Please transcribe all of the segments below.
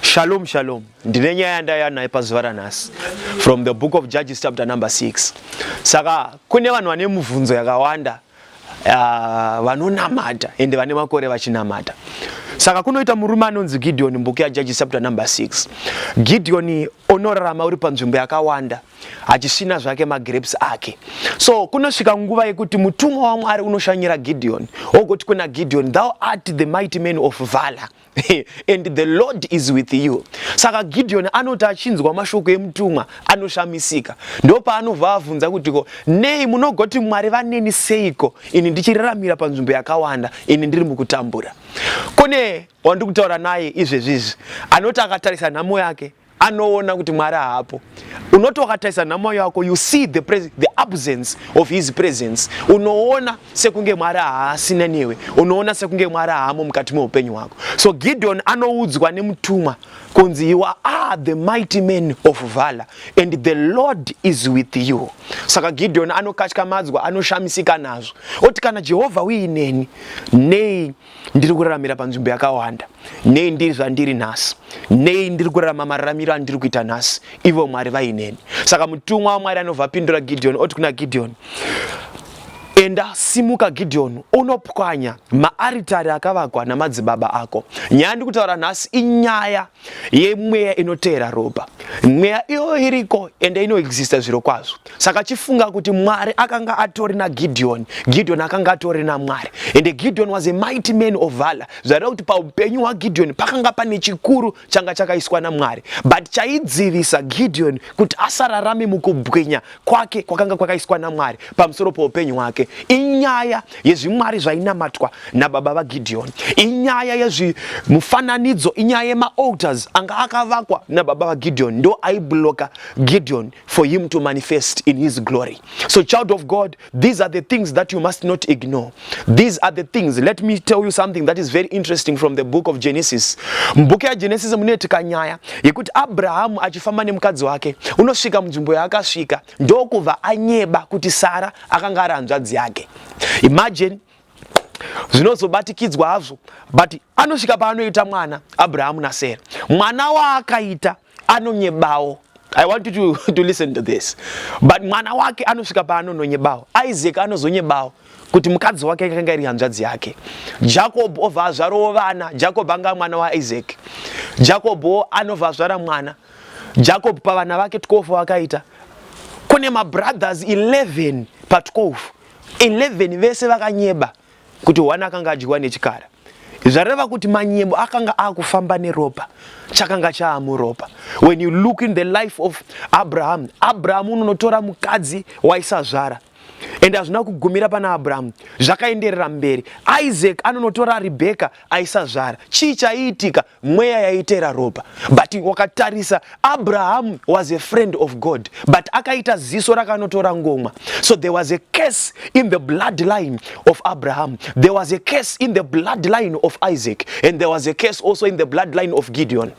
Shalom, shalom. Ndine nyaya yandauya nayo pazuva ranhasi from the Book of Judges, chapter number 6. Saka kune vanhu vane mubvunzo yakawanda, vanonamata ende vane makore vachinamata. Saka kunoita murume anonzi Gideon, mubook yaJudges chapter number 6. Gideon unorarama uri panzvimbo yakawanda achisvina zvake magrapes ake. So kunosvika nguva yekuti mutumwa waMwari unoshanyira Gideon, ogoti kuna Gideon, "Thou art the mighty man of valor and the Lord is with you." Saka Gideon anoti achinzwa mashoko emutumwa anoshamisika. Ndopaanobva abvunza kuti, "Ko nei munogoti Mwari vaneni seiko ini ndichiraramira panzvimbo yakawanda, ini ndiri mukutambura?" Kune wandiri kutaura naye izvezvizvi anoti akatarisa nhamo yake anoona kuti Mwari haapo. Unoti wakatarisa nhamo yako, you see the absence of his presence. Unoona sekunge Mwari haasina newe, unoona sekunge Mwari haamo mukati meupenyu hwako. So Gideon anoudzwa nemutumwa kunzi, "You are the mighty man of valor and the Lord is with you." Saka Gideon anokatyamadzwa, anoshamisika nazvo, oti, "Kana Jehovha uineni, nei ndiri kuraramira panzvimbo yakawanda? Nei ndiri zvandiri nhasi? Nei ndiri kurarama mararamiro andiri kuita nhasi ivo Mwari vaineni?" Saka mutumwa waMwari anobva apindura Gideon, oti kuna Gideon, "Enda, simuka Gideon, unopwanya maaritari akavakwa namadzibaba ako." Nyaya ndiri kutaura nhasi inyaya yemweya inoteera ropa. Mweya iyoyo iriko ende inoexista zviro kwazvo. Saka chifunga kuti Mwari akanga atori naGideon, Gideon akanga atori naMwari, ende Gideon was a mighty man of valor. Zvareva kuti paupenyu hwaGideon pakanga pane chikuru changa chakaiswa naMwari, but chaidzivisa Gideon kuti asararame mukubwinya kwake kwakanga kwakaiswa naMwari pamusoro poupenyu hwake inyaya yezvimwari zvainamatwa nababa vaGideon, inyaya yezvimufananidzo, inyaya yemaaltars anga akavakwa nababa vaGideon, ndo aibloka Gideon for him to manifest in his glory. So child of God, these are the things that you must not ignore. These are the things. Let me tell you something that is very interesting from the Book of Genesis. Mubook yaGenesis munoitika nyaya yekuti Abrahamu achifamba nemukadzi wake unosvika munzvimbo yaakasvika, ndokubva anyeba kuti Sara akanga ari hanzvadzi yake. Imagine, zvinozobatikidzwa hazvo, but anosvika paanoita mwana Abrahamu naSara. Mwana waakaita anonyebawo. I want you to listen to this. But mwana wake anosvika paanononyebawo. Isaac anozonyebawo kuti mukadzi wake akanga iri hanzvadzi yake. Jacob obva azvarawo vana. Jacob anga mwana waIsaac. Jacob anobva azvara mwana. Jacob pavana vake 12 vakaita, kune mabrothers 11 pa12, 11 vese vakanyeba kuti one akanga adyiwa nechikara. Zvareva kuti manyebo akanga akufamba neropa, chakanga chaamuropa. When you look in the life of Abraham, Abraham unonotora mukadzi waisazvara, ende hazvina kugumira pana Abrahamu, zvakaenderera mberi. Isaac anonotora Rebheka aisazvara. Chii chaiitika? Mweya yaitera ropa. But wakatarisa, Abrahamu was a friend of God, but akaita ziso rakanotora ngomwa. So there was a curse in the bloodline of Abraham, there was a curse in the bloodline of Isaac, and there was a curse also in the bloodline of Gideon.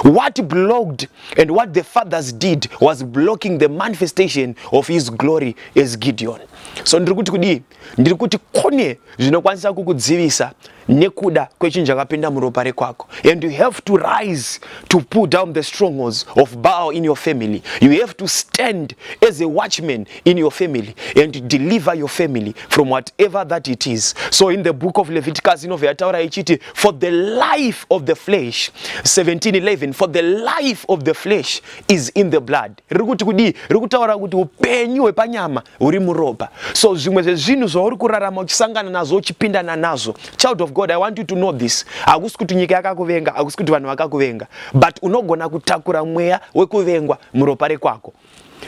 What blocked and what the fathers did was blocking the manifestation of his glory as Gideon. So ndiri kuti kudii? Ndiri kuti kune zvinokwanisa kukudzivisa nekuda kwechinhu chakapinda muropa rekwako, and you have to rise to pull down the strongholds of Baal in your family. You have to stand as a watchman in your family and deliver your family from whatever that it is. So in the Book of Leviticus inobva yataura ichiti, "For the life of the flesh," 1711, "for the life of the flesh is in the blood." Riri kuti kudii? Riri kutaura kuti upenyu hwepanyama huri muropa. So zvimwe zvezvinhu zvauri kurarama uchisangana nazvo, uchipindana nazvo, child of God, I want you to know this: hakusi kuti nyika yakakuvenga, hakusi kuti vanhu vakakuvenga, but unogona kutakura mweya wekuvengwa muropa rekwako.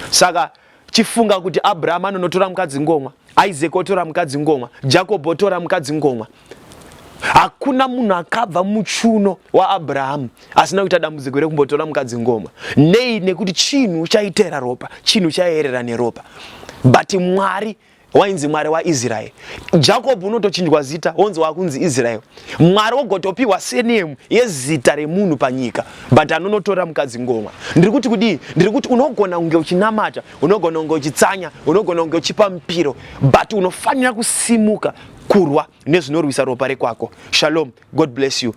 Saka chifunga kuti Abrahamu anonotora mukadzi ngomwa, Isaac otora mukadzi ngomwa, Jacob otora mukadzi ngomwa. Hakuna munhu akabva muchuno waAbrahamu asina kuita dambudziko rekumbotora mukadzi ngomwa. Nei? Nekuti chinhu chaitera ropa, chinhu chaierera neropa. But Mwari wainzi Mwari waIsraeri. Jacob unotochinjwa zita, wonzi wakunzi Israel. Mwari wogotopiwa surname yezita remunhu panyika, but anonotora mukadzi ngomwa. Ndiri kuti kudii? Ndiri kuti unogona kunge uchinamata, unogona kunge uchitsanya, unogona kunge uchipa mupiro, but unofanira kusimuka kurwa nezvinorwisa ropa rekwako. Shalom, God bless you.